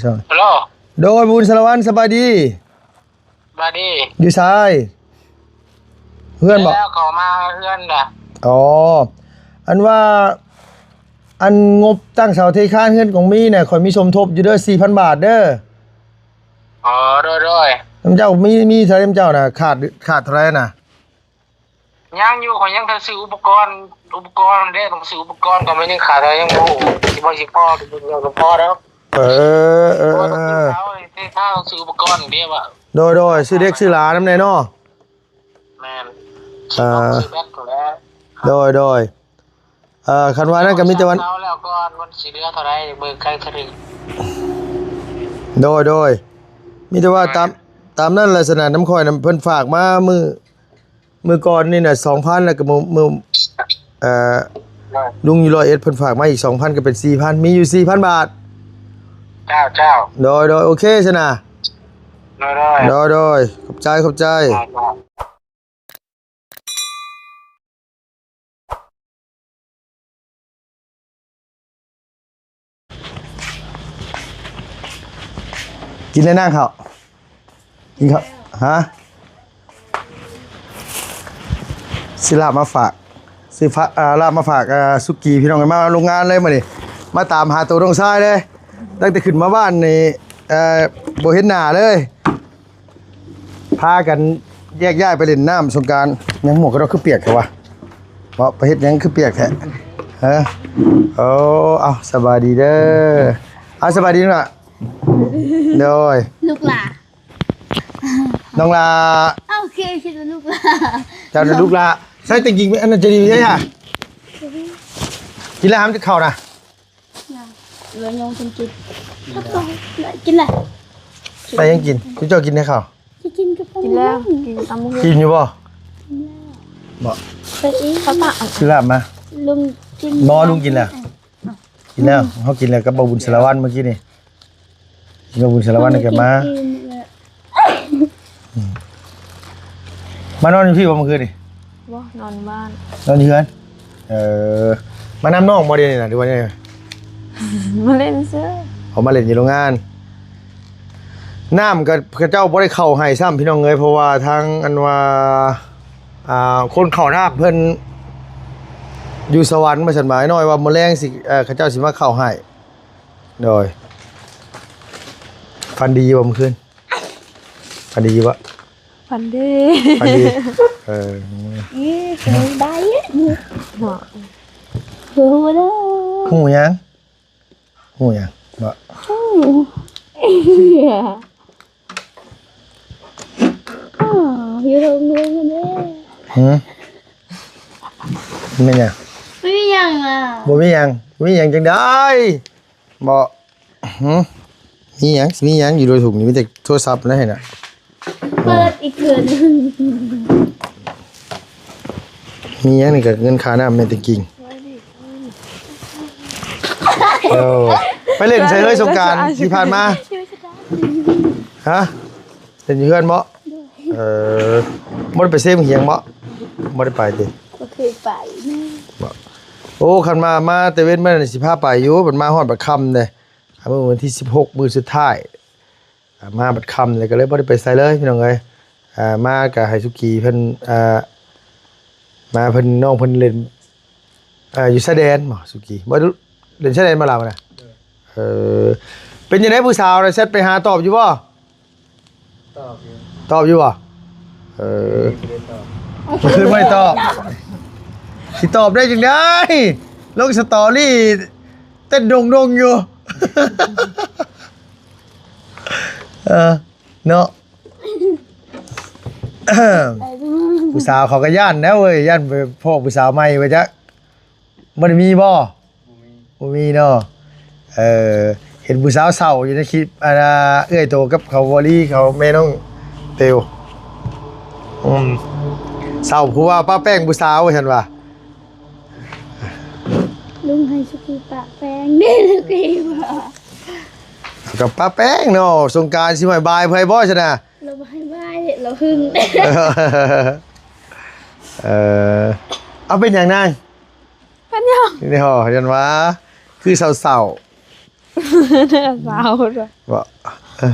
ໂລ ໂດຍ ບຸນສາລະວັນ ສະບາຍດີ. ສະບາຍດີ. ຢູ່ໃສ? ເຮືອນບໍ? ແລ້ວເຂົ້າມາເຮືອນລະ. ອໍ ອັນວ່າ ອັນງົບຕັ້ງເສົາເທຄານເຮືອນກອງມີນະ ຂ້ອຍມີສົມທົບຢູ່ເດີ ສີ່ພັນບາດເດີ. ອໍ ໂດຍໆ. ນຳເຈົ້າມີ ມີເທົ່າໃດນຳເຈົ້ານະ ຂາດ ຂາດເທົ່າໃດນະ? ຍັງຢູ່ ຂ້ອຍຍັງຕ້ອງຊື້ອຸປະກອນ ອຸປະກອນເດ້ ຕ້ອງຊື້ອຸປະກອນ ກໍມັນຍັງຂາດ ຍັງບໍ່ຮູ້ຊິບໍ່ ຊິພໍ ຊິບໍ່ພໍດອກ. ເອີ ເອີ ເອີ ເອີ ເອີ ຕ້ອງຊື້ອຸປະກອນເດ້ວ່າ. ໂດຍໆ ຊື້ເດັກຊື້ຫຼານນຳແດ່ເນາະ. ແມ່ນ ເອີ ຊື້ແບັດພຸ້ນແຫຼະ. ໂດຍໆ ເອີ ຄັນວ່ານັ້ນກໍມີແຕ່ວ່າ ເອົາແລ້ວກ່ອນ ມັນຊິເຫຼືອເທົ່າໃດ ເບິ່ງໃກ້ສະດຶງ. ໂດຍໆ ມີແຕ່ວ່າຕາມ ຕາມນັ້ນແຫຼະ ສະນະ ນຳຂ້ອຍນຳ ເພິ່ນຝາກມາມື້ ມື້ກ່ອນນີ້ນະ ສອງພັນ ແລ້ວກໍມື້ ມື້ ເອີ ລຸງຢູ່ຮ້ອຍເອັດ ເພິ່ນຝາກມາອີກ ສອງພັນ ກໍເປັນ ສີ່ພັນ ມີຢູ່ ສີ່ພັນບາດ. ເຈົ້າ ເຈົ້າ. ໂດຍໆ ໂອເຄ ສະນະ. ໂດຍໆ ໂດຍໆ ຂອບໃຈ ຂອບໃຈ. ກິນແລ້ວນາງເຂົ້າ ກິນເຂົ້າ ຮະ ຊື້ລາບມາຝາກ ຊື້ຝາກ ອ່າ ລາບມາຝາກ ອ່າ ສຸກີ້ ພີ່ນ້ອງເອີຍ ມາໂຮງງານເລີຍມື້ນີ້ ມາຕາມຫາໂຕນ້ອງຊາຍເລີຍ ຕັ້ງແຕ່ຂຶ້ນມາບ້ານນີ້ ເອີ ບໍ່ເຫັນໜ້າເລີຍ. ພາກັນແຍກຍ້າຍໄປຫຼິ້ນນ້ຳສົງການ. ຍັງໝວກກັນນັອກຄືປຽກແທ້ວະ? ເນາະ ໄປເຮັດຫຍັງຄືປຽກແທ້? ຮະ? ໂອ້ ເອົາ ສະບາຍດີເດີ. ເອົາ ສະບາຍດີລະ. ໂດຍ ລູກຫຼ້າ ນ້ອງຫຼ້າ. ໂອເຄ ຄິດວ່າລູກຫຼ້າ. ເຈົ້ານະລູກຫຼ້າ. ໃສ່ແຕ່ງຍິງ ອັນນັ້ນຈະດີເດ້ຫະ. ກິນແລ້ວຫຳ ເຂົ້ານະ. ຍັງ ເຫຼືອຍັງເພິ່ນກິນ ກິນແລ້ວ ໄປຍັງກິນ ຄືເຈົ້າກິນແດ່ເຂົ້າ ຊິກິນກັບຕຳ ກິນແລ້ວ ກິນຕຳບັກຫຸ່ງ ກິນຢູ່ບໍ່? ກິນແລ້ວ ບໍ່ ໄປອີກ ເຂົ້າປາກ ຊື້ລາບມາ ລຸງກິນ ບໍ່ ລຸງກິນແລ້ວ ກິນແລ້ວ ເຮົາກິນແລ້ວກັບບ່າວບຸນສາລະວັນມື້ກີ້ນີ້. ກິນກັບບຸນສາລະວັນແລ້ວກໍມາ. ອືມ ມານອນຢູ່ພີ້ບໍ່ມື້ຄືນນີ້? ບໍ່ ນອນຢູ່ບ້ານ ນອນຢູ່ເຮືອນ. ເອີ ມານຳນ້ອງບໍ່ດຽວນີ້ນະ ຫຼືວ່າແນວໃດ? ມາຫຼິ້ນຊື່ ເອົາມາຫຼິ້ນຢູ່ໂຮງງານ. ນ້ຳກໍເຂົາເຈົ້າບໍ່ໄດ້ເຂົ້າໃຫ້ຊ້ຳ ພີ່ນ້ອງເອີຍ ເພາະວ່າທາງອັນວ່າ ອ່າ ຄົນເຂົ້ານ້ຳເພິ່ນຢູ່ສະຫວັນ ວ່າຊັ້ນ ໝາຍນ້ອຍວ່າມື້ແລງຊິ ເອີ ເຂົາເຈົ້າຊິມາເຂົ້າໃຫ້. ໂດຍ ຝັນດີຢູ່ບໍ່ມື້ຄືນ? ຝັນດີຢູ່ບໍ່? ຝັນດີ ຝັນດີ. ເອີ ອີ ສະບາຍດີເນາະ. ຮູ້ຫຍັງ? ຮູ້ຫຍັງ? ບໍ່ ຮູ້ ອໍ ຢູ່ໂຮງຮຽນເດ້. ຫື? ແມ່ນຫຍັງ? ບໍ່ມີຫຍັງລະ. ບໍ່ມີຫຍັງ? ບໍ່ມີຫຍັງຈັ່ງໃດ? ບໍ່ ຫື? ມີຫຍັງ? ຊິມີຫຍັງ? ຢູ່ໃນຖົງນີ້ມີແຕ່ໂທລະສັບນະຫັ້ນນະ. ເປີດອີກເທື່ອໜຶ່ງ. ມີຫຍັງ? ນີ້ກໍເງິນຄ່ານ້ຳແມ່ນແຕ່ກິງ. ເອີ ໄປຫຼິ້ນໃສເລີຍສົງການທີ່ຜ່ານມາ? ຮະ? ເປັນຢູ່ເຮືອນບໍ່? ເອີ ບໍ່ໄດ້ໄປເຊບງຫຽງບໍ່? ບໍ່ໄດ້ໄປຕິ? ບໍ່ເຄີຍໄປ. ບໍ່ ໂອ້ ຄັນມາ ມາແຕ່ເວັນມານີ້ຊິພາໄປຢູ່ ບັດມາຮອດບັດຄ່ຳເດ້. ມື້ວັນທີສິບຫົກ ມື້ສຸດທ້າຍ ອ່າ ມາບັດຄ່ຳເລີຍ ກໍເລີຍບໍ່ໄດ້ໄປໃສເລີຍ ພີ່ນ້ອງເອີຍ. ອ່າ ມາກໍໃຫ້ສຸກີເພິ່ນ ອ່າ ມາເພິ່ນ ນ້ອງເພິ່ນຫຼິ້ນ ອ່າ ຢູ່ຊາຍແດນບໍ່ ສຸກີ? ບໍ່ ຫຼິ້ນຊາຍແດນບໍ່ລາວນະ? ເອີ ເປັນຈັ່ງໃດຜູ້ສາວນະ ແຊັດໄປຫາຕອບຢູ່ບໍ່? ຕອບຢູ່ ຕອບຢູ່ບໍ່? ເອີ ບໍ່ໄດ້ຕອບ ຄືບໍ່ໄດ້ຕອບ ຊິຕອບໄດ້ຈັ່ງໃດ? ລົງສະຕໍຣີເຕັ້ນດົງໆຢູ່ ເອີ ເນາະ. ຜູ້ສາວເຂົາກໍຢ້ານແລ້ວເວີຍ ຢ້ານໄປພໍ້ຜູ້ສາວໃໝ່ວ່າຈັກ. ບໍ່ໄດ້ມີບໍ່? ບໍ່ມີ ບໍ່ມີເນາະ. ເອີ ເຫັນຜູ້ສາວເສົ້າຢູ່ໃນຄລິບ ອັນນ່າ ເອື້ອຍໂຕກັບເຂົາ ວໍລີ ເຂົາ ແມ່ນ້ອງເຕວ ອືມ ເສົ້າຜູ້ວ່າປະແປ້ງຜູ້ສາວ ວ່າຊັ້ນວ່າ. ລຸງໃຫ້ສຸກີປະແປ້ງເດ້ ສຸກີວ່າ ກໍປະແປ້ງເນາະ. ສົງການຊິໃຫ້ບາຍໃຜບໍ່ຊັ້ນນະ? ລາວບໍ່ໃຫ້ບາຍ ລາວຫຶງ. ເອີ ເອົາ ເປັນຫຍັງນາງ? ເປັນຫຍັງ? ນີ້ຫໍ ຢ້ານວ່າຄືເສົ້າ ເສົ້າເດ້. ບໍ່ ເອີ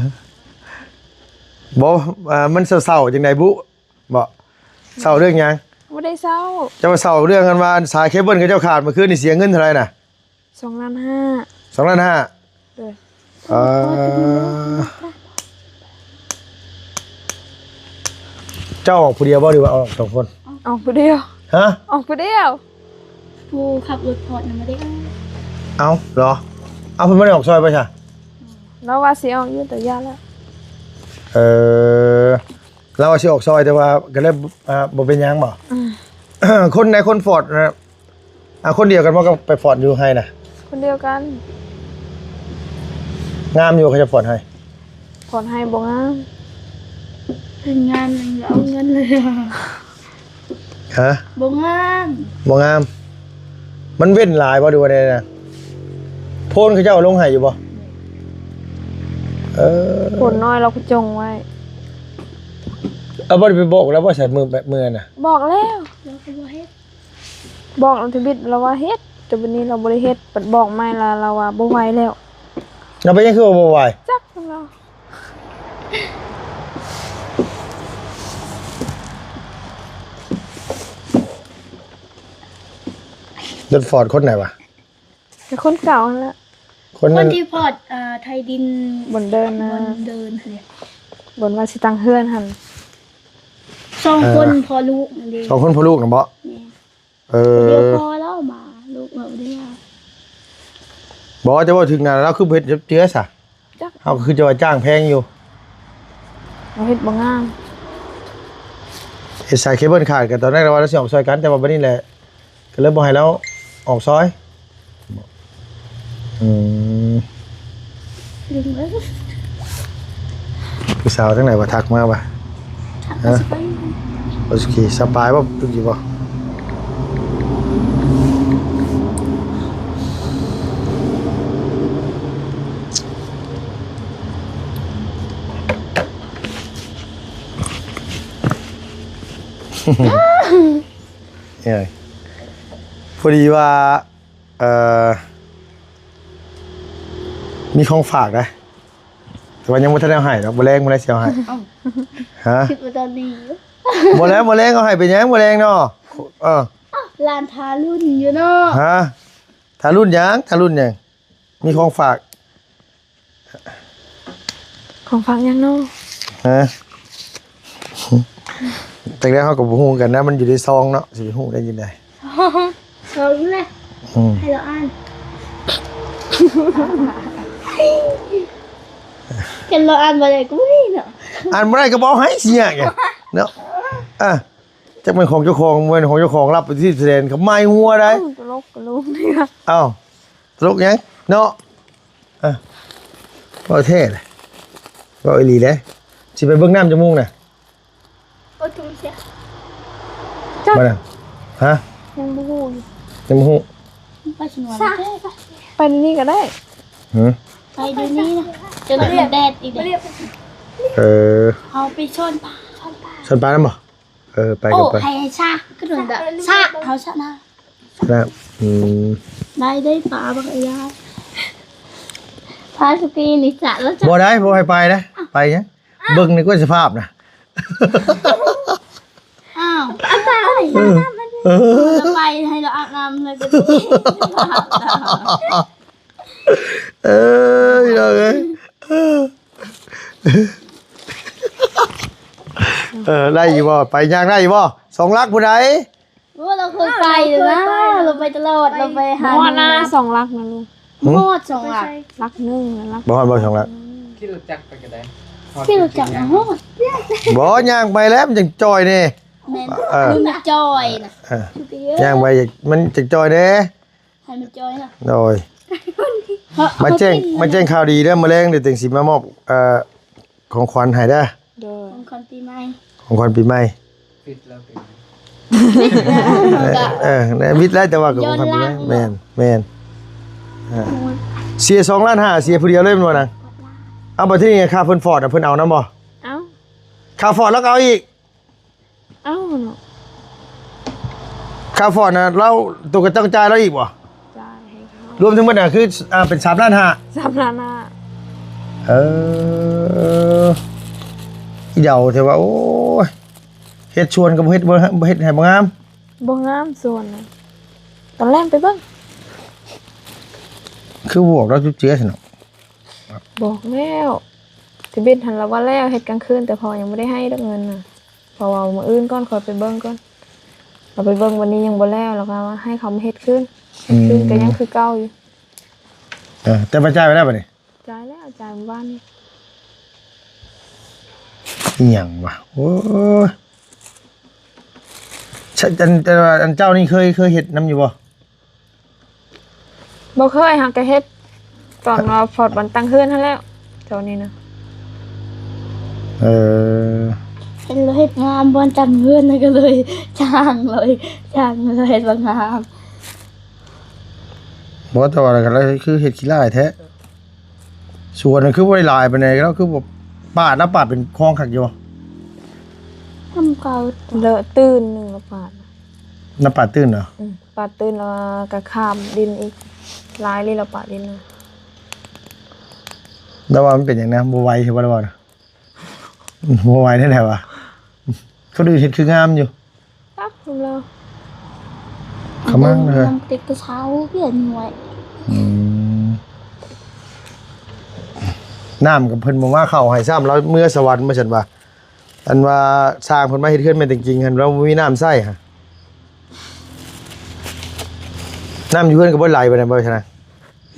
ບໍ່ ເອີ ມັນເສົ້າໆ ຈັ່ງໃດບຸ ບໍ່ ເສົ້າເລື່ອງຫຍັງ? ບໍ່ໄດ້ເສົ້າ. ເຈົ້າວ່າເສົ້າເລື່ອງອັນວ່າ ອັນສາຍເຄເບິນເຂົາເຈົ້າຂາດມື້ຄືນນີ້ ເສຍເງິນເທົ່າໃດນະ? ສອງລ້ານຫ້າ. ສອງລ້ານຫ້າ. ໂດຍ. ເອີ ເຈົ້າອອກຜູ້ດຽວບໍ່ ຫຼືວ່າອອກສອງຄົນ? ອອກຜູ້ດຽວ. ຮະ? ອອກຜູ້ດຽວ. ຜູ້ຂັບລົດພອດນະບໍ່ໄດ້ອອກ. ເອົ້າ ເຫລອ? ເອົ້າ ເພິ່ນບໍ່ໄດ້ອອກຊ່ອຍບໍ່ຊະ? ລາວວ່າຊິອອກຢູ່ ແຕ່ຢ້ານລະ. ເອີ ລາວວ່າຊິອອກຊ່ອຍ ແຕ່ວ່າກໍເລີຍ ອ່າ ບໍ່ເປັນຫຍັງບໍ? ອືມ. ຄົນໃດ ຄົນຟອດນະ? ອ່າ ຄົນດຽວກັນບໍ່ ກັບໄປຟອດຢູ່ໄຮ່ນະ? ຄົນດຽວກັນ. ງາມຢູ່ ເຂົາເຈົ້າຟອດໄຮ່? ຟອດໄຮ່ບໍ່ງາມ. ເຮັດງາມຍັງເອົາເງິນເລີຍ. ຮະ? ບໍ່ງາມ. ບໍ່ງາມ. ມັນເວັ້ນຫຼາຍບໍ່ ຫຼືວ່າໃດນະ? ໂພນເຂົາເຈົ້າເອົາລົງໃຫ້ຢູ່ບໍ່? ເອີ ໂພນນ້ອຍລາວກໍຈົ່ງໄວ້. ເອົາ ບໍ່ໄດ້ໄປບອກລາວບໍ່ ໃສ່ມື້ ແບບມື້ນັ້ນນະ? ບອກແລ້ວ ລາວກໍບໍ່ເຮັດ. ບອກລາວທຳອິດ ລາວວ່າເຮັດ, ແຕ່ບັດນີ້ລາວບໍ່ໄດ້ເຮັດ, ບັດບອກໃໝ່ລະ ລາວວ່າບໍ່ໄຫວແລ້ວ. ເອົາ ເປັນຫຍັງຄືວ່າບໍ່ໄຫວ? ຈັກລາວ. ລົດຟອດຄົນໃດວະ? ແຕ່ຄົນເກົ່າຫັ້ນລະ. ຄົນນັ້ນ ຄົນທີ່ພອດ ເອີ ໄຖດິນ ບ່ອນເດີນນະ ບ່ອນເດີນຫັ້ນແຫຼະ ບ່ອນວ່າຊິຕັ້ງເຮືອນຫັ້ນ. ສອງຄົນ ເອີ ພໍ່ລູກນັ້ນເດ້. ສອງຄົນພໍ່ລູກນະບໍ? ແມ່ນ. ເອີ ດຽວພໍລາວມາ ລູກລາວບໍ່ໄດ້ມາ. ບໍ່ ແຕ່ເວົ້າເຖິງນະ ລາວຄືບໍ່ເຮັດຈັກເທື່ອຊະ? ຈັກ ເຮົາຄືຈະວ່າຈ້າງແພງຢູ່. ເຮົາເຮັດບໍ່ງາມ. ເຮັດສາຍເຄເບິນຂາດ ກໍຕອນແລກລາວວ່າລາວຊິອອກຊ່ອຍກັນ ແຕ່ວ່າບັດນີ້ແຫຼະ ກໍເລີຍບໍ່ໃຫ້ລາວອອກຊ່ອຍ. ອືມ ຜູ້ສາວທາງໃດວ່າທັກມາວ່າ? ໂອເຄ ສະບາຍບໍ່? ຢູ່ບໍ່? ເອີຍ ພໍດີວ່າ ເອີ ມີຂອງຝາກນະ ແຕ່ວ່າຍັງບໍ່ທັນໄດ້ເອົາໃຫ້ດອກ. ມື້ແລງ ມື້ແລງຊິເອົາໃຫ້. ເອົ້າ ຮະ? ຄິດວ່າຕອນນີ້ຢູ່. ບໍ່ແລ້ວ ມື້ແລງເອົາໃຫ້ເປັນຫຍັງ? ມື້ແລງເນາະ. ເອີ ອ້າວ ຫຼານຖ້າລຸ້ນຢູ່ເນາະ. ຮະ? ຖ້າລຸ້ນຫຍັງ? ຖ້າລຸ້ນຫຍັງ? ມີຂອງຝາກ. ຂອງຝາກຫຍັງເນາະ? ຮະ? ຈັກແລ້ວເຮົາກໍບໍ່ຮູ້ກັນນະ ມັນຢູ່ໃນຊອງເນາະ ຊິໄປຮູ້ໄດ້ຈັ່ງໃດ? ຊອງນີ້ແຫຼະ. ອືມ ໃຫ້ລາວອ່ານ. ຄັນລາວອ່ານບໍ່ໄດ້ກໍບໍ່ມີເນາະ. ອ່ານບໍ່ໄດ້ກໍບໍ່ເອົາໃຫ້ ຊິຍາກຫຍັງເນາະ. ອ່າ ຈັກແມ່ນຂອງເຈົ້າຂອງ ບໍ່ແມ່ນຂອງເຈົ້າຂອງ ລັບໄປທີ່ແສດງ ເຂົາໝາຍຫົວໄດ້. ເອົ້າ ຕະຫຼົກກະລຸງເດ. ເອົ້າ ຕະຫຼົກຫຍັງເນາະ. ອ່ະ ເວົ້າແທ້ແຫຼະ ເວົ້າອີ່ຫຼີເດ້. ຊິໄປເບິ່ງນ້ຳຈັກໂມງນະ? ໂອ້ ທຸງເສຍ ຈັກ ບໍ່ນະ? ຮະ? ຍັງບໍ່ຮູ້ຢູ່. ຍັງບໍ່ຮູ້? ໄປສວນ ໄປນີ້ກໍໄດ້. ຫື? ໄປດຽວນີ້ນະ ຈົນມັນແດດອີກເດ້. ເອີ ເຮົາໄປຊ້ອນປາ ຊ້ອນປານຳບໍ່? ເອີ ໄປ ໂອ້ ກັບໄປ ໃຫ້ຊະ ຄືໂດນດະ ຊະ ເຮົາຊະນະ ຊະນະ. ອືມ ໄດ້ ໄດ້ປາບັກອາຍາ ພາສຸກີນີ້ຊະແລ້ວ ບໍ່ໄດ້ ບໍ່ໃຫ້ໄປນະ. ໄປຫຍັງ? ເບິ່ງນີ້ກໍສະພາບນະ. ອ້າວ ເອີ ເອີ ໄປໃຫ້ລາວອາບນ້ຳແລ້ວກໍ ເອີ ພີ່ນ້ອງເອີຍ ເອີ ໄດ້ຢູ່ບໍ່? ໄປຍ່າງໄດ້ຢູ່ບໍ່? ສອງຫຼັກພຸ້ນໃດ. ໂອ້ ລາວເຄີຍໄປຢູ່ນະ ລາວໄປຕະຫຼອດ ລາວໄປຫາ ຮອດນະ ສອງຫຼັກນະລູກ. ຫື? ຮອດສອງຫຼັກ ຫຼັກໜຶ່ງນະ ຫຼັກ ບໍ່ຮອດບໍ່ສອງຫຼັກ. ຂີ່ລົດຈັກໄປກໍໄດ້ ຂີ່ລົດຈັກນະ ຮອດ. ບໍ່ ຍ່າງໄປແລ້ວມັນຈັ່ງຈ່ອຍແດ່. ແມ່ນ ເອີ ມັນຈ່ອຍນະ ເອີ ຍ່າງໄປມັນຈັ່ງຈ່ອຍແດ່. ໃຫ້ມັນຈ່ອຍເນາະ ໂດຍ ມາແຈ້ງ ມາແຈ້ງຂ່າວດີເດີ ມື້ແລງດຽວຈັ່ງຊິມາມອບ ເອີ ຂອງຂວັນໃຫ້ເດີ. ໂດຍ ຂອງຂວັນປີໃໝ່ ຂອງຂວັນປີໃໝ່. ປິດແລ້ວ ປິດແລ້ວ ເອີ ປິດແລ້ວ ແຕ່ວ່າຂອງຂວັນປີໃໝ່. ແມ່ນ ແມ່ນ ເອີ ເສຍສອງລ້ານຫ້າ ເສຍຜູ້ດຽວເລີຍແມ່ນບໍ່ນາງ? ເອົາ ບັດທີນີ້ຄ່າເພິ່ນຟອດນະ ເພິ່ນເອົານຳບໍ່? ເອົາ ຄ່າຟອດລາວກໍເອົາອີກ. ເອົ້າເນາະ ຄ່າຟອດນະ ລາວ ໂຕກໍຕ້ອງຈ່າຍລາວອີກບໍ່? ຈ່າຍໃຫ້ເຂົາ ລວມທັງໝົດນະຄື ອ່າ ເປັນສາມລ້ານຫ້າ ສາມລ້ານຫ້າ. ເອີ ອີ່ເດົາແທ້ວ່າ ໂອ້ຍ ເຮັດສວນກໍບໍ່ເຮັດ ບໍ່ ບໍ່ເຮັດໃຫ້ບໍ່ງາມ. ບໍ່ງາມສວນນະ ຕອນແລງໄປເບິ່ງ. ຄືບອກລາວຈຸເຈື່ອຊັ້ນເນາະ. ບອກແລ້ວ ທະບຽນຫັ້ນລະວ່າແລ້ວ ເຮັດກາງຄືນ ແຕ່ພໍ່ຍັງບໍ່ໄດ້ໃຫ້ດອກເງິນນະ ເພາະວ່າມື້ອື່ນກ່ອນ ຄ່ອຍໄປເບິ່ງກ່ອນ. ລາວໄປເບິ່ງວັນນີ້ຍັງບໍ່ແລ້ວ ລາວກໍວ່າໃຫ້ເຂົາມາເຮັດຄືນ ເຮັດຄືນ ອືມ ກໍຍັງຄືເກົ່າຢູ່. ເອີ ແຕ່ວ່າຈ່າຍໄປແລ້ວບັດນີ້? ຈ່າຍແລ້ວ ຈ່າຍມື້ວານນີ້. ອີ່ຫຍັງວະ ໂອ້ຍ. ອັນ ແຕ່ວ່າອັນເຈົ້ານີ້ເຄີຍ ເຄີຍເຮັດນຳຢູ່ບໍ່? ບໍ່ເຄີຍ ຫາກະເຮັດຕອນວ່າ ເອີ ພອດວັນຕັ້ງເຮືອນຫັ້ນແຫຼ້ວ ເຈົ້ານີ້ນະ. ເອີ ເຫັນລາວເຮັດງາມບ່ອນຕັ້ງເຮືອນ ກໍເລີຍຈ້າງເລີຍ ຈ້າງເລີຍເຮັດບໍ່ງາມ. ບໍ່ ແຕ່ວ່າລາວຄືເຮັດຂີ້ລ້າຍແທ້. ສວນນັ້ນຄືບໍ່ໄດ້ຫຼາຍປານໃດ ລາວຄືບໍ່ປາດ ລາວປາດເປັນຄອງຄັກຢູ່. ທຳເກົ່າ ເລີະຕື່ນໜຶ່ງລະປາດ. ລາວປາດຕື່ນເນາະ? ອືມ ປາດຕື່ນ ແລ້ວກໍຂ້າມດິນອີກ ຫຼາຍເລີຍລາວປາດດິນນະ. ລາວວ່າມັນເປັນຫຍັງນະ ບໍ່ໄວ ຄືວ່າລາວວ່ານະ. ບໍ່ໄຫວແນວໃດວະ ຄົນອື່ນເຮັດຄືງາມຢູ່. ຈັກນຳລາວ ຂະມັງເດີ ນ້ຳເຕັກກະເຊົາ ປ່ຽນຫວຍ. ອືມ ນ້ຳກໍເພິ່ນບໍ່ມາເຂົ້າໃຫ້ຊ້ຳ ລາວເມືອສະຫວັນວ່າຊັ້ນວ່າ. ອັນວ່າຊ່າງເພິ່ນມາເຮັດເຮືອນແມ່ນຕົວຈິງຫັ້ນ ລາວບໍ່ມີນ້ຳໃຊ້ຫະ. ນ້ຳຢູ່ເຮືອນກໍບໍ່ໄຫຼປານໃດບໍ່ຊັ້ນນະ?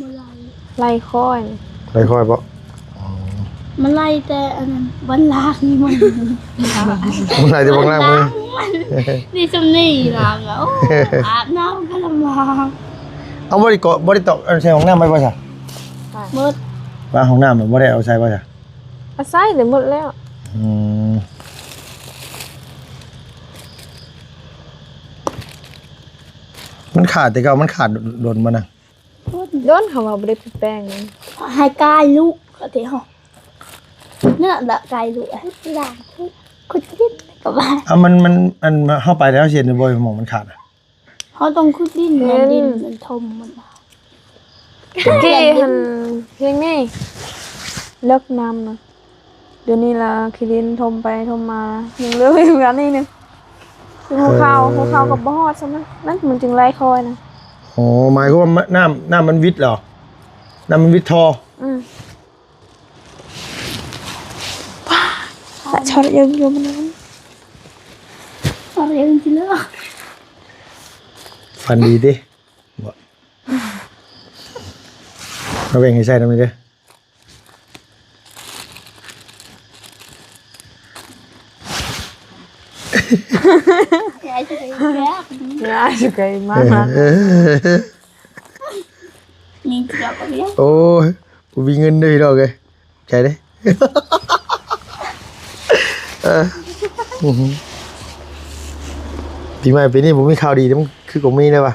ບໍ່ໄຫຼ ໄຫຼຄ່ອຍ ໄຫຼຄ່ອຍບໍ່? ອໍ ມັນໄຫຼແຕ່ອັນນັ້ນ ບັນລາງມັນ ມັນໄຫຼແຕ່ບັນລາງມື ນີ້ຊ່ຳນີ້ລາງ ໂອ້ ອາບນ້ຳກໍລຳບາກ. ເອົາ ບໍ່ໄດ້ເກາະ ບໍ່ໄດ້ຕອກ ເອົາໃສ່ຫ້ອງນ້ຳໄວ້ບໍ່ຊະ? ໝົດ ວ່າຫ້ອງນ້ຳບໍ່ໄດ້ເອົາໃສ່ບໍ່ຊະ? ອາໄສໄດ້ໝົດແລ້ວ. ອືມ ມັນຂາດແຕ່ເກົ່າ ມັນຂາດດົນບໍ່ນະ? ດົນ ເຂົາວ່າບໍ່ໄດ້ໄປແປງມັນ ໃຫ້ກາຍລຸກເອົາແຕ່ຫ້ອງ ເນາະ ລະກາຍລຸກ ລ້າງ ຂຸດດິນກໍວ່າ. ເອົາ ມັນ ມັນ ອັນ ເຮົາໄປແລ້ວເຫັນບໍ່ ໝ່ອງມັນຂາດນະ? ເຮົາຕ້ອງຂຸດດິນ ເຫັນ ແມ່ນດິນມັນຖົ່ມມັນ ຕະກີ້ຫັ້ນພຽງນີ້ ເລິກນ້ຳນະ ດຽວນີ້ລະຂີ້ດິນຖົ່ມໄປຖົ່ມມາ ຍັງເຫຼືອຢູ່ອັນນີ້ໜຶ່ງ ຄືຫົວເຂົ່າ ເອີ ຫົວເຂົ່າກໍບໍ່ຮອດຊ້ຳນະ ນັ້ນມັນຈຶ່ງໄຫຼຄ່ອຍນະ. ອໍ ໝາຍຄວາມວ່ານ້ຳ ນ້ຳມັນວິດເຫລ? ນ້ຳມັນວິດທໍ່? ອືມ ປາດ ຊອດເຢິງຢູ່ມັນນັ້ນ ຊອດເຢິງຊິເລີຍ. ຝັນດີຕິ? ບໍ່ ມາແບ່ງໃຫ້ໃຊ້ນຳນີ້ເດີ. ຍາຍຊິໄປແບກ ຍາຍຊິໄປມາ ເອີ ນີ້ເກືອບເອົາແລ້ວ. ໂອ້ຍ ບໍ່ມີເງິນເດີພີ່ນ້ອງເອີຍ ໃຈເດ້. ເອີ ປີໃໝ່ປີນີ້ບໍ່ມີຂ່າວດີເດ້ ມັນຄືກໍມີແລ້ວວະ.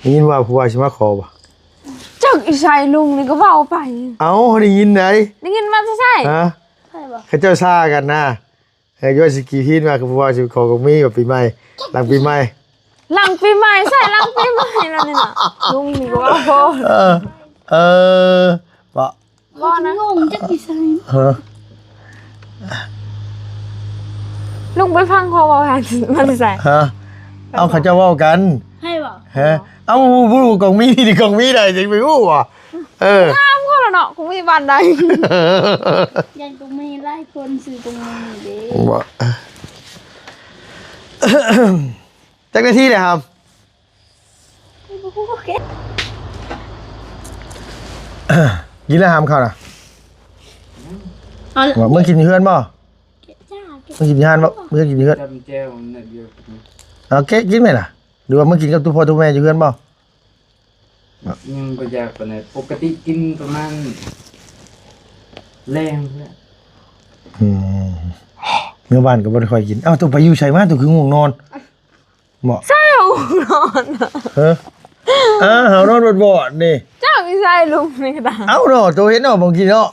ໄດ້ຍິນວ່າຜູ້ບ່າວຊິມາຂໍບໍ່? ຈັກຢູ່ໃສ ລຸງນີ້ກໍເວົ້າໄປ. ເອົ້າ ໄດ້ຍິນໃດ໋. ໄດ້ຍິນມາແຕ່ໃສ? ຮະ? ໃຜວະ? ເຂົາເຈົ້າຊ່າກັນນະ. ເອີ ຢູ່ສະກີພີນວ່າ ຄືຜູ້ບ່າວຊິຂໍກໍມີວ່າ ປີໃໝ່ ຫຼັງປີໃໝ່. ຫຼັງປີໃໝ່ ໃສຫຼັງປີໃໝ່ລະນີ້ນະ? ລຸງນີ້ກໍເວົ້າພໍ. ເອີ ເອີ ບໍ່ ບໍ່ນະ ງົງຈັກຢູ່ໃສ. ຮະ? ລຸງໄປຟັງເຂົາເວົ້າຫາ ມາແຕ່ໃສ? ຮະ? ເອົາ ເຂົາເຈົ້າເວົ້າກັນ. ໃຜເວົ້າ? ຮະ? ເອົາ ບໍ່ຮູ້ ກອງມີນີ້ ກອງມີໃດ ຈັ່ງໄປຮູ້ຫວາ? ເອີ ຖາມເຂົາລະເນາະ ກອງມີບ້ານໃດ? ຢ້ານກອງມີຫຼາຍຄົນ ຊື່ກອງມີເດ້. ບໍ່ ຈັກນາທີແລ້ວຫຳ? ບໍ່ຮູ້ຄືກັນ. ກິນແລ້ວຫຳເຂົ້ານະ? ເອົາລະ ວ່າເມືອກິນຢູ່ເຮືອນບໍ່? ເກັບຈ້າ ເກັບ ເມືອກິນຢູ່ຮ້ານບໍ່? ເມືອກິນຢູ່ເຮືອນ. ຈຳແຈ່ວອັນນັ້ນດຽວ. ເອົາເກະກິນໄໝລະ? ຫຼືວ່າເມືອກິນກັບຕູ້ພໍ່ຕູ້ແມ່ຢູ່ເຮືອນບໍ່? ຍັງບໍ່ຢາກປານໃດ. ປົກກະຕິກິນປະມານແລງພຸ້ນແຫຼະ. ອືມ ເມື່ອວານກໍບໍ່ໄດ້ຄ່ອຍກິນ. ເອົ້າ ໂຕໄປຢູ່ໃສມາ? ໂຕຄືງ່ວງນອນ? ເໝາະ ໃສ່ຫາວນອນ. ຮະ? ອ້າ ຫາວນອນບອດໆນີ້. ເຈົ້າຢູ່ໃສລຸງນີ້ກະດາ? ເອົ້າເນາະ ໂຕເຫັນເນາະບາງທີເນາະ.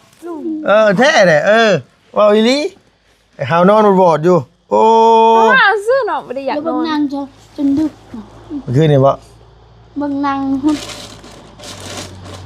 ເອີ ແທ້ແຫຼະ. ເອີ ເວົ້າອີ່ຫຼີ. ຫາວນອນບອດໆຢູ່. ໂອ້ ຫາວຊື່ເນາະ ບໍ່ໄດ້ຢາກນອນ. ເບິ່ງໜັງຈົນ ຈົນດຶກ. ເມື່ອຄືນນີ້ບໍ່? ເບິ່ງໜັງ ຫຸດ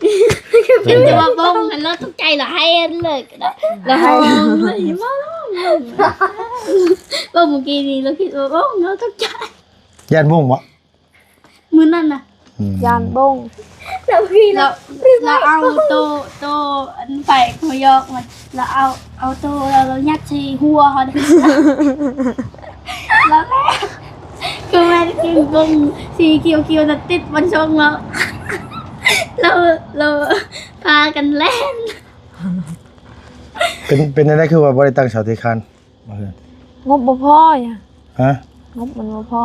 ເປັນແຕ່ວ່າບົ້ງຫັ້ນ ລາວຕົກໃຈ ລາວໄຫ້ເລີຍ ລາວຮ້ອງເລີຍ ເວົ້າ ເວົ້າເມື່ອກີ້ນີ້ ລາວຄິດວ່າບົ້ງ ລາວຕົກໃຈ ຢ້ານບົ້ງບໍ່? ມື້ນັ້ນນະ ອືມ ຢ້ານບົ້ງ ລາວ ລາວເອົາໂຕ ໂຕອັນໄປເຂົາຢອກມັນ ລາວເອົາ ເອົາໂຕ ລາວ ລາວຍັດໃສ່ຫົວເຮົາເດ້ ລາວແລ້ວ ຄືແມ່ນກິນບົ້ງສີຂຽວໆ ນະ ຕິດບັນຊົງເນາະ ລາວ ລາວພາກັນແລ່ນ ເປັນ ເປັນແນວໃດ ຄືວ່າບໍ່ໄດ້ຕັ້ງເສົາເທຄານ? ບໍ່ເຮືອນ ງົບບໍ່ພໍຫຍັງ ຮະ? ງົບມັນບໍ່ພໍ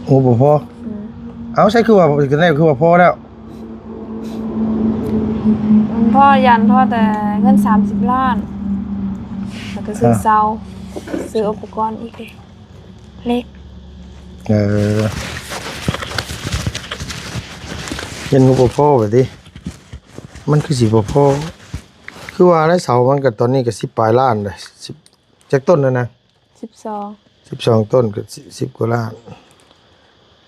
ງົບບໍ່ພໍ ອືມ ເອົ້າ ໃສຄືວ່າ ຈັ່ງໃດຄືວ່າພໍແລ້ວ ມັນພໍ ຢ້ານພໍແຕ່ເງິນສາມສິບລ້ານ ແລ້ວກໍຊື້ ຮະ ເສົາ ຊື້ອຸປະກອນອີກເດ້ ເຫຼັກ ເອີ ເງິນງົບບໍ່ພໍບາດນີ້ ມັນຄືຊິບໍ່ພໍ ຄືວ່າແຫຼະ ເສົາມັນກໍຕອນນີ້ກໍສິບປາຍລ້ານເດ້ ສິບ ຈັກຕົ້ນແລ້ວນະ? ສິບສອງ ສິບສອງຕົ້ນກໍສິບກວ່າລ້ານ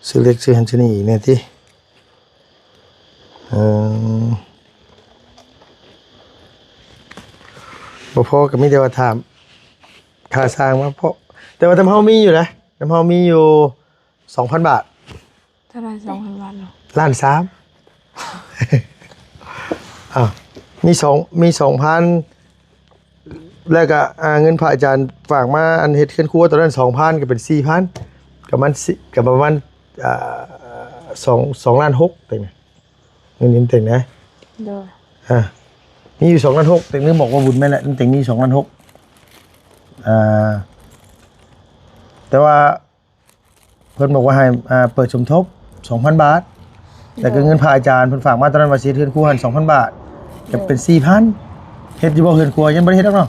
ຊື້ເຫຼັກຊື້ຫັ້ນຊື້ນີ້ອີກແດ່ຕິ ເອີ ບໍ່ພໍກໍມີແຕ່ວ່າຖາມຄ່າຊ່າງມາເພາະ ແຕ່ວ່ານຳເຮົາມີຢູ່ນະ ນຳເຮົາມີຢູ່ສອງພັນບາດ ເທົ່າໃດ ສອງພັນບາດເນາະ ລ້ານສາມ ອ້າວ ມີສອງ ມີສອງພັນ ແລ້ວກໍ ອ່າ ເງິນພະອາຈານຝາກມາ ອັນເຮັດເຮືອນຄົວຕອນນັ້ນສອງພັນ ກໍເປັນສີ່ພັນ ກໍມັນ ກໍປະມານ ອ່າ ສອງ ສອງລ້ານຫົກ ເຕັງນະ ເງິນນີ້ເຕັງນະ ໂດຍ ອ່າ ມີຢູ່ສອງລ້ານຫົກ ເຕັງລືມບອກວ່າບຸນແມ່ນແຫຼະ ເຕັງມີສອງລ້ານຫົກ ອ່າ ແຕ່ວ່າ ເພິ່ນບອກວ່າໃຫ້ ອ່າ ເປີດສົມທົບສອງພັນບາດ ແລ້ວກໍເງິນພະອາຈານເພິ່ນຝາກມາຕອນນັ້ນວ່າຊິເຮັດເຮືອນຄົວຫັ້ນສອງພັນບາດ ກໍເປັນສີ່ພັນ ເຮັດຢູ່ບໍ່ເຮືອນຄົວ? ຍັງບໍ່ໄດ້ເຮັດດອກເນາະ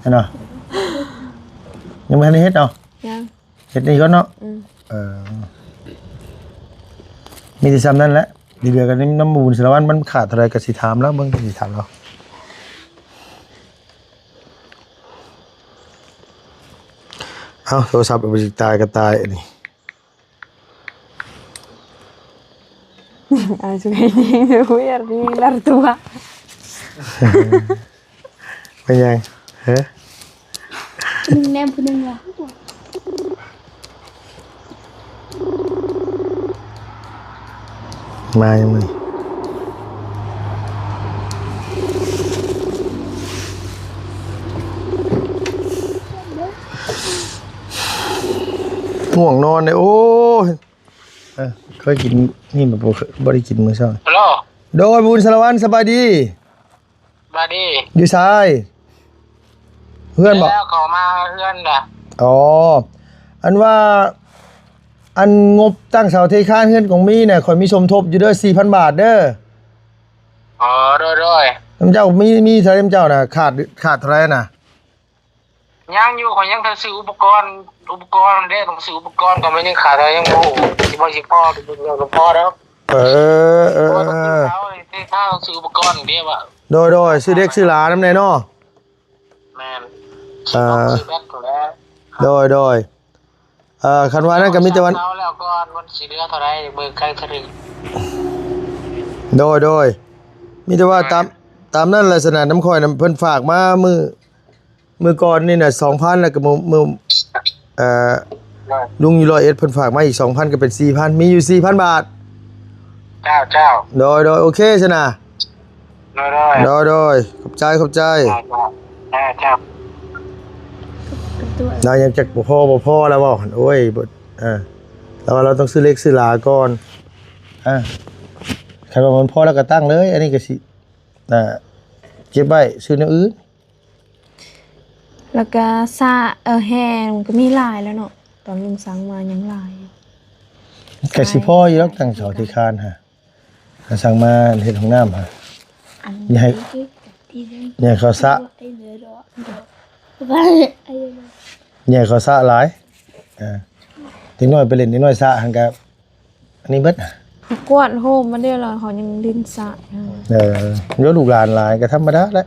ເຫັນບໍ່? ຍັງບໍ່ທັນໄດ້ເຮັດເນາະ? ຍັງ ເຮັດນີ້ກ່ອນເນາະ ອືມ ເອີ ມີແຕ່ຊ່ຳນັ້ນແຫຼະ ທີ່ເຫຼືອກໍນຳບຸນສາລະວັນ ມັນຂາດເທົ່າໃດກໍຊິຖາມລາວເບິ່ງ ຊິຖາມລາວ. ເອົ້າ ໂທລະສັບເອົາໄປຕາຍກໍຕາຍອັນນີ້ ອາ ເປັນຫຍັງ? ຮະ? ໜຶ່ງແນມຜູ້ໜຶ່ງວ່າ ມາຍັງມື້ນີ້ ງ່ວງນອນເດ້. ໂອ້ຍ ເອີ ເຄີຍກິນນີ້ບໍ່? ບໍ່ເຄີ- ບໍ່ໄດ້ກິນມື້ເຊົ້າ. ຮັລໂຫຼ ໂດຍ ບຸນສາລະວັນ ສະບາຍດີ. ສະບາຍດີ. ຢູ່ໃສ? ເຮືອນບໍ? ແລ້ວເຂົ້າມາເຮືອນລະ. ອໍ ອັນວ່າ ອັນງົບຕັ້ງເສົາເທຄານເຮືອນຂອງມີນະ ຂ້ອຍມີສົມທົບຢູ່ເດີ ສີ່ພັນບາດເດີ. ອໍ ໂດຍໆ. ນຳເຈົ້າມີ ມີເທົ່າໃດນຳເຈົ້ານະ? ຂາດ ຂາດເທົ່າໃດນະ? ຍັງຢູ່ ຂ້ອຍຍັງຕ້ອງຊື້ອຸປະກອນ ອຸປະກອນເດ້ ຕ້ອງຊື້ອຸປະກອນ ກໍມັນຍັງຂາດ ຍັງບໍ່ຮູ້ຊິບໍ່ ຊິພໍ ບໍ່ພໍດອກ. ເອີ ເອີ ເອີ ເອີ ຕ້ອງຊື້ອຸປະກອນເດ້ວ່າ. ໂດຍໆ ຊື້ເດັກຊື້ຫຼານນຳແດ່ເນາະ. ແມ່ນ ເອີ ຊື້ແບັດພຸ້ນແຫຼະ. ໂດຍໆ ເອີ ຄັນວ່ານັ້ນກໍມີແຕ່ວ່າ ເອົາແລ້ວກ່ອນ ມັນຊິເຫຼືອເທົ່າໃດ ເບິ່ງໃກ້ສະດຶງ. ໂດຍໆ ມີແຕ່ວ່າຕາມ ຕາມນັ້ນແຫຼະ. ສະນະ ນຳຂ້ອຍນຳເພິ່ນຝາກມາມື້ ມື້ກ່ອນນີ້ນະ ສອງພັນ ແລ້ວກໍມື້ ມື້ ເອີ ລຸງຢູ່ຮ້ອຍເອັດ ເພິ່ນຝາກມາອີກສອງພັນ ກໍເປັນສີ່ພັນ ມີຢູ່ສີ່ພັນບາດ. ເຈົ້າ ເຈົ້າ. ໂດຍໆ ໂອເຄ ຊະນະ. ໂດຍໆ ໂດຍໆ ຂອບໃຈ ຂອບໃຈ. ເຈົ້າ ເຈົ້າ. ລາວຍັງຈັກບໍ່ພໍ ບໍ່ພໍລາວເວົ້າຫັ້ນ. ໂອ້ຍ ບໍ່ ເອີ ລາວວ່າລາວຕ້ອງຊື້ເຫຼັກຊື້ຫຼາກ່ອນ. ເອີ ຄັນວ່າມັນພໍລາວກໍຕັ້ງເລີຍ. ອັນນີ້ກໍຊິ ອ່າ ເກັບໄວ້ຊື້ແນວອື່ນ. ແລ້ວກະສະ ເອີ ແຮ່ມັນກໍມີຫຼາຍແລ້ວເນາະ ຕອນລຸງສັ່ງມາຍັງຫຼາຍຢູ່. ກະຊິພໍຢູ່ດອກ ຕັ້ງເສົາທີ່ຄານຫາ ກະສັ່ງມາເຮັດຫ້ອງນ້ຳຫາ. ຢ່າໃຫ້ ຢ່າໃຫ້ເຂົາສະ ຢ່າໃຫ້ເຂົາສະຫຼາຍ. ເອີ ເດັກນ້ອຍໄປຫຼິ້ນ ເດັກນ້ອຍສະຫັ້ນກະ ອັນນີ້ເບິດນະ ເຂົາກວາດໂຮມມາເດ້ລະ ເຂົາຍັງຫຼິ້ນສະຢູ່. ເອີ ໂຍ ລູກຫຼານຫຼາຍກໍທຳມະດາແຫຼະ.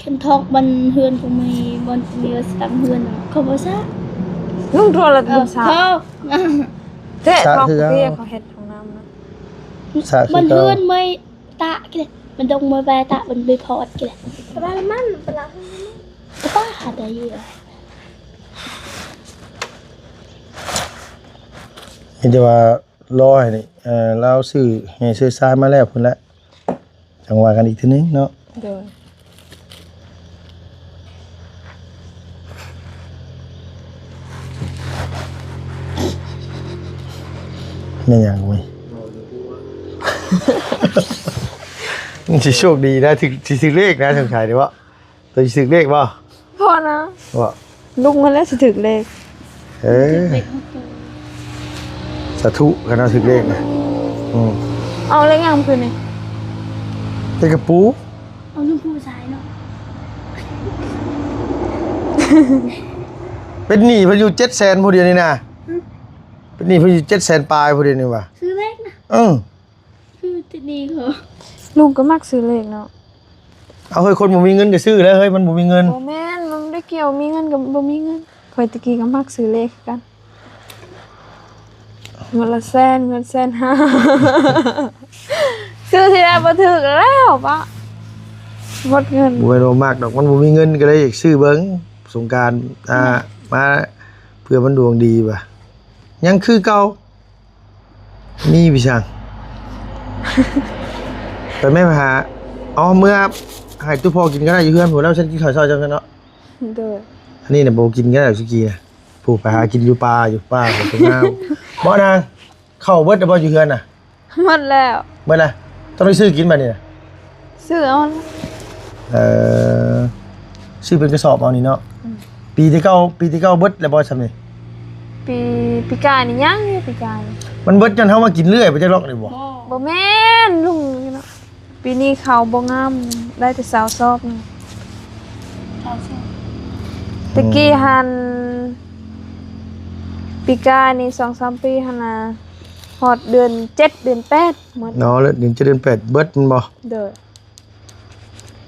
ຄັນທອກບ້ານເຮືອນກໍມີ ບ່ອນມີວ່າຊິຕັ້ງເຮືອນ ເຂົາບໍ່ສະ. ລຸງໂທລະ ເອີ ສະ ເຂົາ ແທ້ ສະ ເຂົາ ຄືເຂົາ ເຂົາເຮັດຫ້ອງນ້ຳນະ ສະຄື ບ້ານເຮືອນໃໝ່ ຕະກິເລ ມັນດົງມວຍແວຕະ ມັນໄປພອດກິເລ ປະມານມັນປະລະ ປະຫາໄດ້ຢູ່ ມີແຕ່ວ່າລໍໃຫ້ນີ້ ເອີ ລາວຊື້ແຮ່ຊື້ຊາຍມາແລ້ວພຸ້ນແຫຼະ ຈັ່ງວ່າກັນອີກເທື່ອໜຶ່ງເນາະ. ໂດຍ. ແມ່ນຫຍັງເວີຍ? ມັນຊິໂຊກດີນະ ຖືກ ຊິຖືກເລກນະ ສົງໄສເດ້ບໍ່? ໂຕຊິຖືກເລກບໍ່? ພໍນະ ບໍ່? ລຸງຫັ້ນແຫຼະຊິຖືກເລກ. ເອີ ສາທຸ ຄັນວ່າຖືກເລກນະ. ອືມ ເອົາເລກຫຍັງຄືນນີ້? ເລກກະປູ. ເອົານຳຜູ້ຊາຍເນາະ. ເປັນໜີ້ເພິ່ນຢູ່ເຈັດແສນຜູ້ດຽວນີ້ນະ. ຫື? ເປັນໜີ້ເພິ່ນຢູ່ເຈັດແສນປາຍຜູ້ດຽວນີ້ວ່າ ຊື້ເລກນະ. ເອີ ຄືທີ່ນີ້ເຂົາ ລຸງກໍມັກຊື້ເລກເນາະ. ເອົາເຮີ້ຍ ຄົນບໍ່ມີເງິນກໍຊື້ແຫຼະເຮີ້ຍ ມັນບໍ່ມີເງິນ. ບໍ່ແມ່ນ ມັນບໍ່ໄດ້ກ່ຽວມີເງິນກັບບໍ່ມີເງິນ. ຂ້ອຍແຕ່ກີ້ກໍມັກຊື້ເລກຄືກັນ ງວດລະແສນ ງວດແສນຫ້າ ຊື້ທີໃດບໍ່ຖືກແລ້ວປະ ໝົດເງິນ. ບໍ່ແມ່ນວ່າມັກດອກ ມັນບໍ່ມີເງິນ ກໍເລີຍຢາກຊື້ເບິ່ງ ສົງການ ອ່າ ມາ ເພື່ອມັນດວງດີວ່າ ຍັງຄືເກົ່າ. ມີວິຊາ ໄປແມ່ ໄປຫາ ເອົາເມືອໃຫ້ຕູ້ພໍ່ກິນກໍໄດ້ ຢູ່ເຮືອນພຸ້ນແລ້ວ ຊັ້ນກິນເຂົ້າເຊົ້າເຈົ້າຊັ້ນເນາະ. ໂດຍ. ອັນນີ້ນະບໍ່ກິນກໍໄດ້ ສຸກີນະ ຜູ້ໄປຫາກິນຢູ່ປ່າ ຢູ່ປ່າ ຕົງນາ ບໍ່ນາງ ເຂົ້າເບິດແລ້ວບໍ່ ຢູ່ເຮືອນນະ? ໝົດແລ້ວ. ເບິດລະ ຕ້ອງໄດ້ຊື້ກິນບັດນີ້ນະ. ຊື້ເອົາ. ເອີ ຊື້ເປັນກະສອບເອົານີ້ເນາະ. ອືມ ປີທີ່ເກົ້າ ປີທີ່ເກົ້າເບິດແລ້ວບໍ່ຊ່ຳນີ້? ປີ ປີກາຍນີ້ຍັງຢູ່ ປີກາຍນີ້. ມັນເບິດຍ້ອນເຮົາມາກິນເລື້ອຍໄປຈັກລອກນີ້ບໍ່? ບໍ່ແມ່ນ ລຸງນີ້ເນາະ. ປີນີ້ເຂົ້າບໍ່ງາມ ໄດ້ແຕ່ຊາວຊອບນີ້. ຊາວຊອບ. ອືມ ແຕ່ກີ້ຫັ້ນ ປີກາຍນີ້ສອງສາມປີຫັ້ນນະ ຮອດເດືອນເຈັດເດືອນແປດໝົດ. ເນາະ ເດືອນເຈັດເດືອນແປດເບິດແມ່ນບໍ່? ໂດຍ.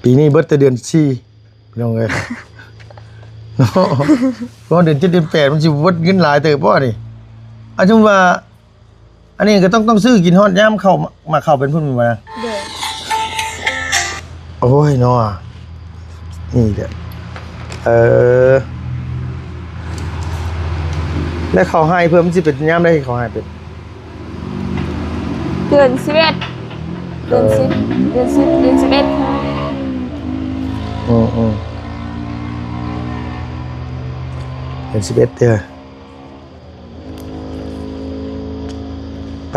ປີນີ້ເບິດແຕ່ເດືອນສີ່ ພີ່ນ້ອງເອີຍ ເນາະ. ຮອດເດືອນເຈັດເດືອນແປດ ມັນຊິເບິດເງິນຫຼາຍເຕີບບໍ່ນີ້? ອາ ສົມມຸດວ່າ ອັນນີ້ກໍຕ້ອງ ຕ້ອງຊື້ກິນຮອດຍາມເຂົ້າ ໝາກເຂົ້າເປັນພຸ້ນແມ່ນບໍ່ນະ? ໂດຍ. ໂອ້ຍເນາະ ນີ້ແຫຼະ ເອີ ແລ້ວເຂົ້າໄຮ່ເພິ່ນມັນຊິເປັນຍາມໃດ ເຂົ້າໄຮ່ເປັນ? ເດືອນສິບເອັດ ເດືອນສິບ ເອີ ເດືອນສິບ ເດືອນສິບເອັດ. ອືມ ອືມ ເດືອນສິບເອັດເດີ. ໄປ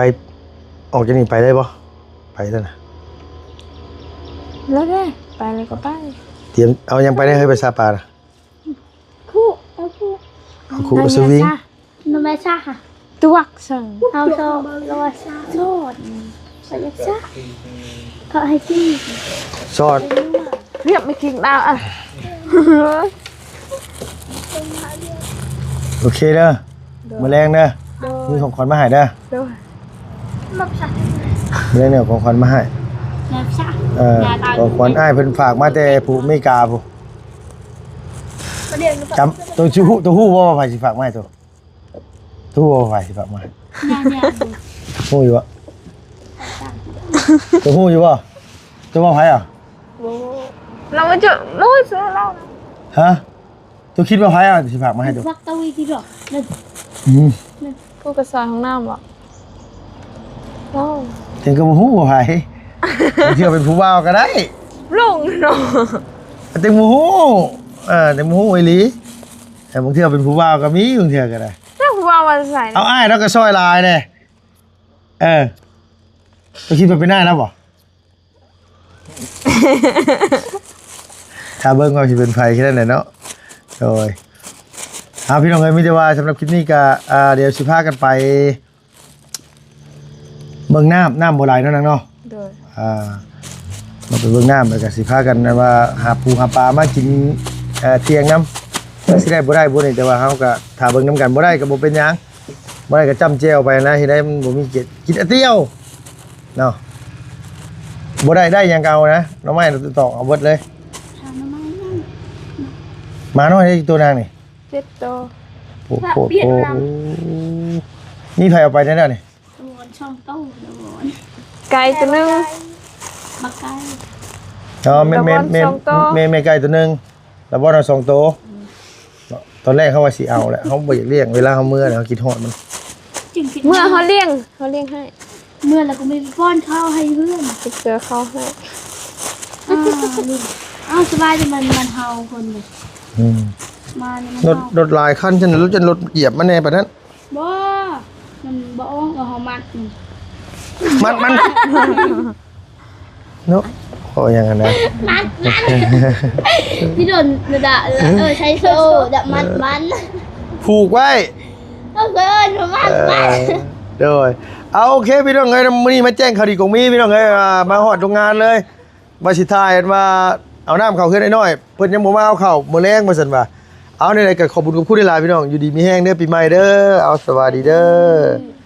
ອອກຈາກນີ້ໄປໄດ້ບໍ່? ໄປແລ້ວນະ. ແລ້ວເດ້ ໄປແລ້ວກໍໄປ. ຕຽມເອົາຫຍັງໄປແດ່ເຮີ້ຍ ໄປຊາປານະ? ຄຸ ເອົາຄຸ ເອົາຄຸ ເອົາສະວິງ ນ້ຳແມ່ຊາ ນ້ຳແມ່ຊາ ຕວກເຊິ່ງ ເອົາຊອດ ລະວ່າຊາ ຊອດ ຂ້ອຍຢາກຊາ ເຂົາໃຫ້ກິນ ຊອດ ຮຽບໄປກິນດາວ ອະ ໂອເຄເດີ ໂດຍ ມື້ແລງເດີ ໂດຍ ມີຂອງຂວັນມາໃຫ້ເດີ ໂດຍ ມື້ແລງເດີ ຂອງຂວັນມາໃຫ້ ເອີ ຂອງຂວັນອ້າຍເພິ່ນຝາກມາແຕ່ຜູ້ອາເມລິກາພຸ້ນ ຈຳ ໂຕຊິຮູ້ ໂຕຮູ້ບໍ່ວ່າໃຜຊິຝາກມາໃຫ້ໂຕ? ໂຕຮູ້ວ່າໃຜຊິຝາກມາໃຫ້? ຮູ້ຢູ່ບໍ່? ໂຕຮູ້ຢູ່ບໍ່? ໂຕວ່າໃຜອ່ະ? ບໍ່ຮູ້ ລາວບໍ່ຈະຮູ້ຊື່ລາວ ຮະ? ໂຕຄິດວ່າໃຜອ່ະຊິຝາກມາໃຫ້ໂຕ? ອືມ ຜູ້ກະຊາຍຫ້ອງນ້ຳບໍ່? ເຈົ້າ ຈັ່ງກໍບໍ່ຮູ້ວ່າໃຜ ບາງເທື່ອເປັນຜູ້ບ່າວກໍໄດ້ ຫຼົງເນາະ ແຕ່ບໍ່ຮູ້ ເອີ ແຕ່ບໍ່ຮູ້ອີ່ຫຼີ ແຕ່ບາງເທື່ອເປັນຜູ້ບ່າວກໍມີ ບາງເທື່ອກໍໄດ້ ແຕ່ຜູ້ບ່າວວ່າໃສ ເອົາອ້າຍລາວກໍຊ່ອຍຫຼາຍເດ້ ເອີ ເຈົ້າຄິດວ່າເປັນອ້າຍລາວບໍ່? ຖ້າເບິ່ງວ່າຊິເປັນໃຜແຄ່ນັ້ນແຫຼະເນາະ ໂດຍ ເອົາ ພີ່ນ້ອງເອີຍ ມີແຕ່ວ່າສຳລັບຄລິບນີ້ກໍ ອ່າ ດຽວຊິພາກັນໄປເບິ່ງນ້ຳ ນ້ຳບໍ່ຫຼາຍເນາະນາງເນາະ ໂດຍ ອ່າ ມາໄປເບິ່ງນ້ຳ ແລ້ວກໍຊິພາກັນແບບວ່າຫາປູຫາປາມາກິນ ເອີ ທ່ຽງນຳ ວ່າຊິໄດ້ບໍ່ໄດ້ບໍ່ນີ້ ແຕ່ວ່າເຮົາກໍຖ້າເບິ່ງນຳກັນ ບໍ່ໄດ້ກໍບໍ່ເປັນຫຍັງ ບໍ່ໄດ້ກໍຈ້ຳແຈ່ວໄປນະ ເຮັດໃຫ້ມັນບໍ່ມີເກດ ກິນອາຕຽວ ເນາະ ບໍ່ໄດ້ ໄດ້ຫຍັງກໍເອົານະ ໜໍ່ໄມ້ຕອກເອົາເບິດເລີຍ ຫາໜໍ່ໄມ້ນຳ ໝານ້ອຍເດ້ ໂຕນາງນີ້ ເຈັດໂຕ ໂອ້ໂຫ ມີໃຜເອົາໄປແດ່ນະນີ້? ສອງໂຕ ໄກ່ໂຕໜຶ່ງ ບັກໄກ່ อ๋อแม่แม่แม่ ลาบอนสองตัว แม่แม่ไก่ตัวหนึ่ง ลาบอนเอาสองตัว ตอนแรกเขาว่าสิเอาแหละ เขาบ่อยากเลี้ยง เวลาเขาเมื่อเนี่ยเขาคิดฮอดมัน จึงคิด เมื่อเขาเลี้ยงเขาเลี้ยงให้ เมื่อแล้วก็ไม่ป้อนข้าวให้เพื่อน ไปเจอเขาให้ อ้าวลูกอ้าวสบายแต่มันมันเฮาคนเลย อืม มาเนี่ยมัน รถ เฮา รถหลายคันฉันรถจนรถเหยียบมันแน่ปานนั้น บ่มันบ่อ้องเอาเฮามัดมัน มันมัน เนาะขออย่างนั้นนะ ที่โดนระดะเออใช้โซ่ดะมัดมัน ผูกไว้ ก็เกินมัด เอ มัน อโดยเอาโอเคพี่น้องเอ้ยมื้อนี้มาแจ้งข่าวดีของมีพี่น้องเอ้ยอ่ามาฮอดโรงงานเลยว่าสิถ่ายว่าเอาน้ำเข้าเฮือนน้อยๆเพิ่นยังบ่มาเอาเข้ามื้อแลงว่าซั่นว่าเอาในใดก็ขอบคุณขอบคุณหลายๆพี่น้องอยู่ดีมีแฮงเด้อปีใหม่เด้อเอาสวัสดีเด้อ